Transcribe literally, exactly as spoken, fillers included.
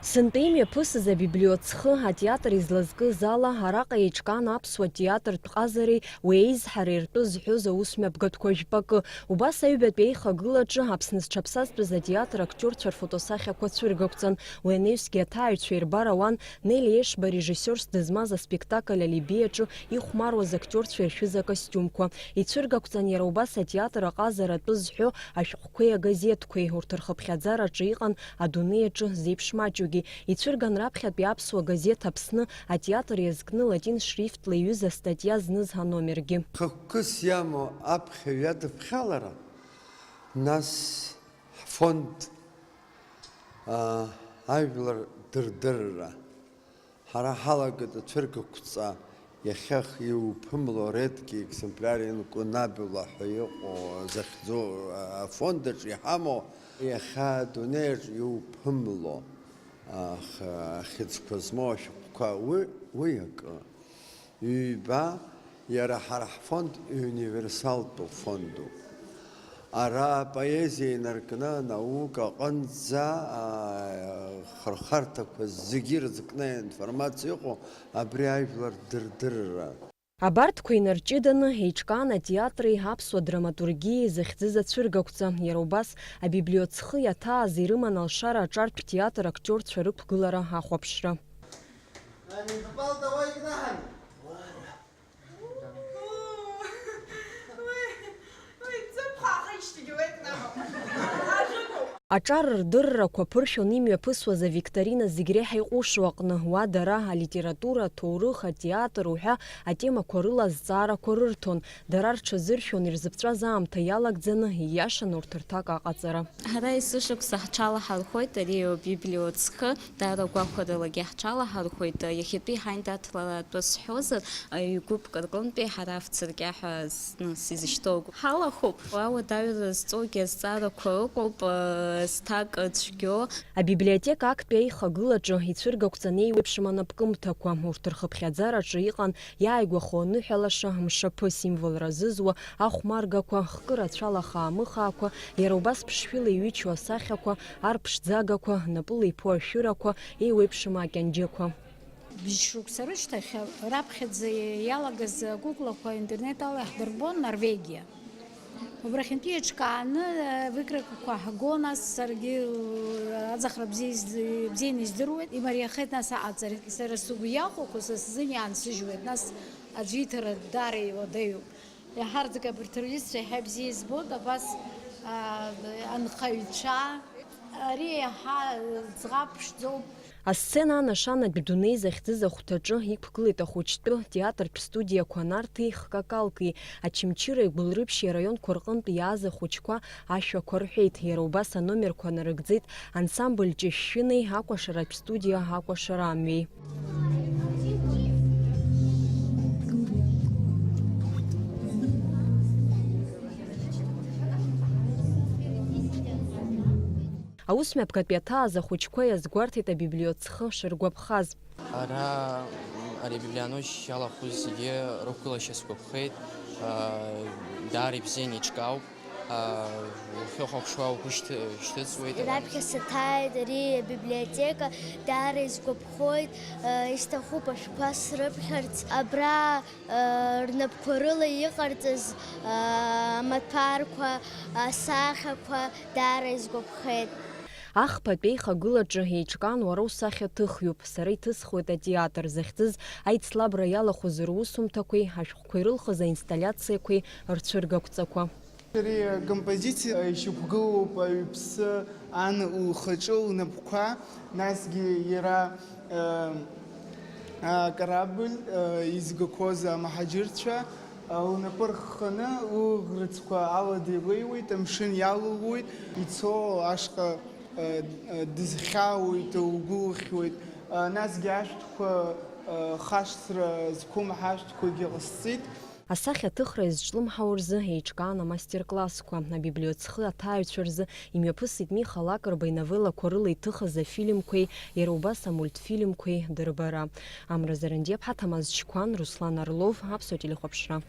Сынтәа имҩаԥысыз абиблиоцхы атеатр излазкыз ала, араҟа еиҿкаан аԥсуа театртә ҟазареи уи аизҳареи ртәы зҳәоз аусмҩаԥгатәқәа жәпакы. Убас аҩбатәи аихагылаҿы Аԥсны зҽаԥсазтәыз атеатр актиорцәа рфотосахьақәа цәыргақәҵан. Уи анаҩсгьы аҭааҩцәа ирбар ауан Нели Ешба режиссиорс дызмаз аспектакль Алиби аҿы ихәмаруаз актиорцәа иршәыз акостиумқәа. Ицәыргақәҵан иара убас атеатр аҟазара атәы зҳәо ашәҟәқәеи агазеҭқәеи. Урҭ рхыԥхьаӡараҿы иҟан адунеи аҿы зеиԥш маҷугьы. Ицәырган раԥхьатәи аԥсуа газеҭ Аԥсны атеатр иазкны латин шрифтла иҩыз астатиа зныз аномергьы. Хықәкыс иамоу аԥхьаҩ иадыԥхьалара, нас ҳфонд, аа, ажәлар дырдырра. Ҳара ҳалагеит ацәыргақәҵа иахьа иуԥымло редкий экземпляр инкунабула ҳәа иҟоу захьӡу афонд аҿы иҳамоу, иахьа адунеи аҿы иуԥымло ах-, ахьӡқәа змоу ашәҟәқәа, уи, уи акы. Ҩба, иара ҳара ҳфонд универсалтәу фондуп. Ара апоезиа инаркны анаука аҟынӡа, аа, хырхарҭақәа зегьы ирызкны аинформациа иҟоу абри ажәлар дырдырра. Абарҭқәа инарҷыданы еиҿкаан атеатри аԥсуа драматургиеи зыхьӡыз ацәыргақәҵа, иара убас абиблиоцхы иаҭааз ирыман алшара аҿартә театр актиорцәа рықәгылара ахәаԥшра. Аҿар рдыррақәа ԥыршәон имҩаԥысуаз авикторина зегь реиҳа иҟәышу аҟны. Уа дара алитература, аҭоурых, атеатр уҳәа атемақәа рыла азҵаарақәа рырҭон. Дара рҽазыршәон ирзыԥҵәаз аамҭа иалагӡаны, ииашаны урҭ рҭак аҟаҵара. Ҳара есышықәса ҳҽалаҳархәоит ари абиблиоцхы, даара гәахәаралагьы ҳҽалаҳархәоит. Иахьатәи ҳаиндаҭлара атәы сҳәозар, ҩ-гәыԥк рҟынтәи ҳара афцыркьаҳәа зны сизышьҭоу ҳалахәуп. Ауадаҩра зҵогьы азҵаарақәа ыҟоуп, зҭак цәгьоу. Абиблиотека актәи аихагылаҿы ицәыргақәҵан еиуеиԥшым анапкымҭақәа. Урҭ рхыԥхьаӡараҿы иҟан иааигәахо аныҳәалаша, мшаԥы символра зызуа ахәмаргақәа, хкы рацәала ахаамыхаақәа, иара убас ԥшшәыла иҩычоу асахьақәа, арԥшӡагақәа, напыла иԥу ашәырақәа, еиуеиԥшым акьанџьақәа. Бжьшықәса рышьҭахь раԥхьаӡа иалагаз агәыӷлақәа интернет ала иаҳдырбон Норвегиа. Убрахьынтәи еиҿкааны, э, выкройкақәа ҳго, нас саргьы, э, аӡахра бзиа изд-, бзианы издыруеит, имариахеит нас аҟаҵара. Сара сыгәы иахәақәо са сзын иаансыжьуеит, нас аӡәы иҭара даара иуадаҩуп. Иаҳарӡак абарҭ рҩызцәа иаҳа бзиа избоит, абас, а, анхаҩцәа. Ари иаҳа ӡӷаб ԥшӡоуп. Асцена анашанатә дунеи захьӡыз ахәҭаҿы иқәгылеит ахәыҷтәы театртә студиақәа Нарҭи Хкакалки, Очамчыреи Гәылрыԥшьи араионқәа рҟынтә иааз ахәыҷқәа ашәақәа рҳәеит. Иара убас аномерқәа нарыгӡеит ансамбль Ҷышәшәынеи акәашаратә студиа Акәашара амҩеи. Аусмҩаԥгатә иаҭааз ахәыҷқәа иазгәарҭеит абиблиоцхы шыргәаԥхаз. Ара, м, ари абиблианошь иалахәыз зегьы рықәгылашьа сгәаԥхеит. Аа, даара ибзианы иҿкаауп. Аа, уахьыхәаԥшуа угәы шьҭы-, шьҭыҵуеит. Раԥхьа саҭааит ари абиблиотека, даара исгәаԥхоит, аа, исҭахуп ашәҟәқәа срыԥхьарц. Абра рнапқәа рыла иҟарҵаз амаҭәарқәа, асахьақәа даара исгәаԥхеит. Ахԥатәи аихагылаҿы еиҿкаан Уара усахьаҭыхҩуп, Сара иҭысхуеит атеатр захьӡыз аицлабра иалахәыз русумҭақәеи ашәҟәқәа ирылхыз аинсталлиациақәеи рцәыргақәҵақәа. Ари акомпозициа ишьақәгылоуп аҩԥсы ан лхаҿы лнапқәа, насгьы иара, э, акорабль, э, изгақәоз амаҳаџьырцәа, э, лнапы рхханы лыӷрыцқәа алада илеиуеит, амшын иалылуеит, ицо ашҟа, э, э, дызхьаауеит, лгәылхьуеит, э, насгьы ашәҭқәа, э, хашҭра зқәым ҳашәҭқәагьы ҟасҵеит. Асахьаҭыхра иазҿлымҳау рзы еиҿкаан амастер-классқәа, абиблиоцхы аҭааҩцәа рзы имҩаԥысит Миха Лакрба иновеллақәа рыла иҭыхыз афильмқәеи, иара убас амультфильмқәеи дырбара. Амра Зарандиаԥҳа, Ҭамаз Чқәан, Руслан Орлов, Аԥсуа телехәаԥшра.